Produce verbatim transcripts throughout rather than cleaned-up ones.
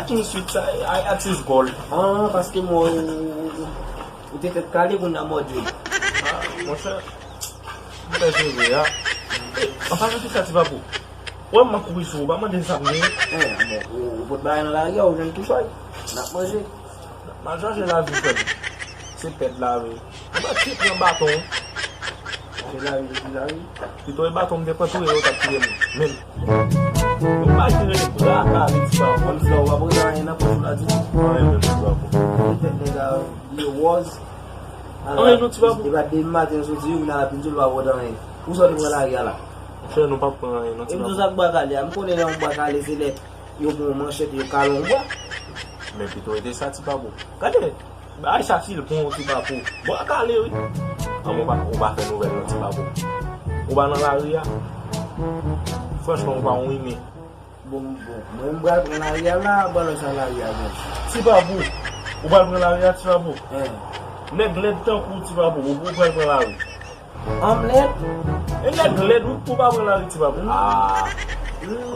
Tousuit sa, ay atis gòl. Ah, paske mwen, ou, ou, ou te fèk kale kounye a mòde. Ah, monchè, m fè jere a. E, an palan de sa, ti Papo, wè m ap kouri sou ou, pa mande sa m genyen. Eh, bon, ou, ou pot bagay nan lari a, ou jwenn tou choy. N ap manje. N ap mal chache lavi, frè m. Se pèd lavi. Ou pa ti pran baton. Se lavi, se lavi. Pito e baton m te pran touye yo t ap touye m. Menm. Ou pa jere bra kale ti Papo. Kòm si la ou pa pote anyen nan pòch ou la ditou. Anyen menm ti Papo. Tèt nèg la ye wòz. Anyen non ti Papo. E pa depi maten soti wi, kounye a l ap vin sou l pa pote anyen. Pou sa w te pran lari a la? Monchè, nou p ap pran anyen non ti Papo. E m di w sa k bwa kale a. M konnen lè yon bwa kale se lè yo pran yon manchèt yo kale yon bwa. Men pito rete sa ti Papo. Gade. Bagay sa fil pon ti Papo. Bwa kale wi. An ou pa, ou pa fè nouvèl non ti Papo. Ou pa nan lari a. Franchman ou pa yon imen. Bon, bon. Mwen m pral pran lari a la, bwa lòt sa lari a bon. Ti Papo. Ou pral pran lari a ti Papo. Hein. Nèg lèd tankou ti Papo, ou, ou pral pran lari. Anmlèt. E nèg lèd ou, ou pa pran lari ti Papo. Ah.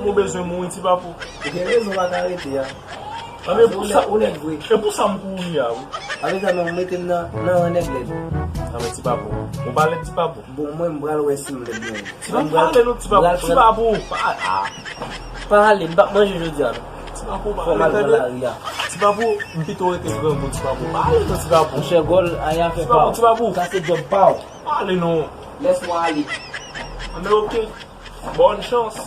Ou bezwen mouri ti Papo. Ou gen rezon pa ka rete a. Anben pou sa ou nèg vre. E pou sa m kouri a wi. Apre sa non, mete m nan nan nèg lèd. Anben ti Papo. Ou pa lèd ti Papo. Bon mwen m pral wè si m lèd mwen. Ti Papo pale non ti Papo. Ti Papo. Pa ale, m p ap manje jodi a non. Ti Papo pale tande. Ti Papo, m pito rete grangou ti Papo. Pale non ti Papo. Monchè gòl, aya fè pa w. Ti Papo. Sa se djòb pa w. Pale non. Laisse-moi aller. Anben oke. Bonne chance.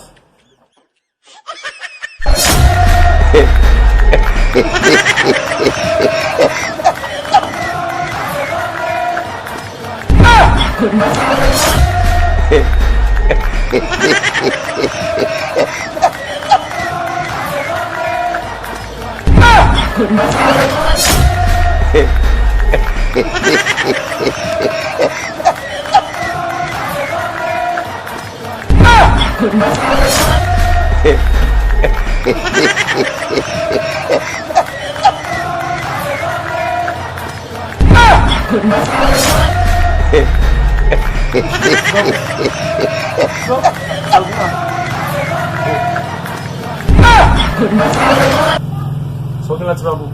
Sa w gen la ti Papo?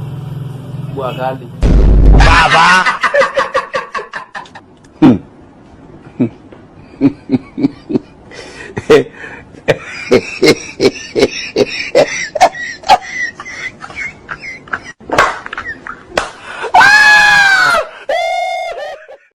Bwa kale. Baba!